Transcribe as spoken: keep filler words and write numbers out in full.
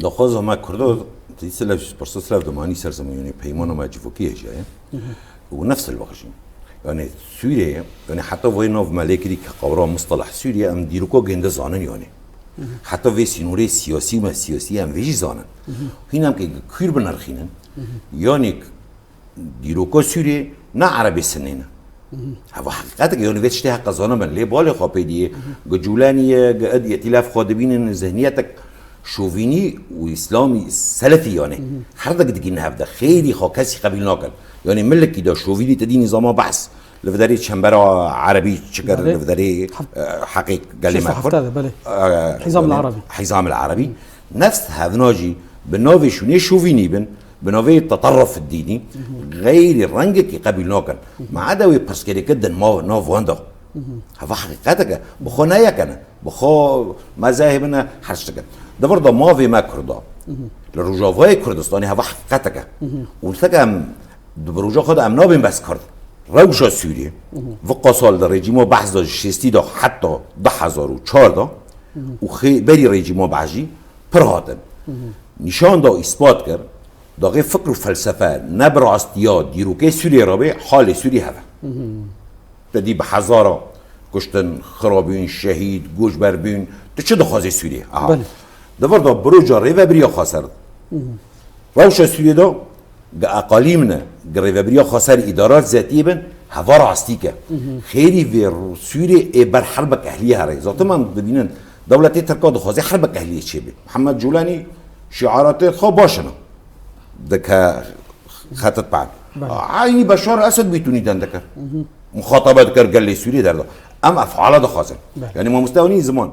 Daxwaza me Kurdo, tî silev, pirsa silev dimanî ser zemin, yanî peymana me civokî hêja ye. Û nefs li bexşîn. Yanî Sûriye, yanî heta vê nav me lê kirî ke qawra mustalah Sûriye, em dîroka gênde zanin yanî. Heta vê sînorê siyasî me siyasî em vê jî zanin. Hîn em ke kûr binirxînin, yanî dîroka Sûriyê ne erebê sinê ne. Heva heqîqetek e, yanî vê tiştê heqe zanibin. Lê balê xwe pê diyê, gi Cûlenî ye, gi id îtîlaf xwe dibînin, zihniyetek şovînî û îslamî selefî yanî. Her dek dikîn hevde. Xêrî xwe kesî qebîl nakin. Yanî milikî de şovînî te dînî zama behs. Li viderê çembera erebî çi kir, Belê. Li viderê, Hep- e, heqê gelê me Kurd. Şêst û heft de, belê. E, Hizam el yanî Erebî. Hizam el Erebî. Nefs hevna jî bi navê şûnê şovînî bin, bi navê teterruf dînî, xeyrî rengekî qebîl nakin. Ma eda wê pirsgirêke din ma nav wan da. Heva heqîqetek e. Bi xwe neyekene. Bi xwe mezehê bine her tişteke. Di vir de mavê me Kurda. Li Rojavayê Kurdistanê heva heqîqetek e. Û li seke em di bi roja xwe de em nabên bes Kurd. Rewşa Sûriyê. Viqa sal di rejîma Behs de ji şêstî de heta du hezar û çar de û xê-, berî rejîma Behs jî pir hatin. Nîşan da û îspat kir, daxê fikr û felsefe ne bi rastiya dîrokê Sûriyê re bê, halê Sûriyê heve. Te dî bi hezara kuştin, xirabûn, şehîd, goçber bûn. Tu çi dixwazî Sûriyê? Aha. Belê. Di vir de bi roja rêvebiriya xweser. Rewşa Sûriyê de gi eqalîm ne, gi rêvebiriya xweser îdarat zetiyê bin, heva rastî ke. Xêrî vê Sûriyê ê ber herbek ehliyê here. Zaten em dibînin, dewletê Tirka dixwaze herbek ehliyê çêbe. Mihemed Cûlenî şiaratê xwe baş in. Dike xetit pan. Belê. Aynî Beşar Esed bî tûnî den dikir. Muxatabe dikir gelê Sûriyê derda. Em efala dixwazin. Belê. Yanî mamoste ew nî ziman.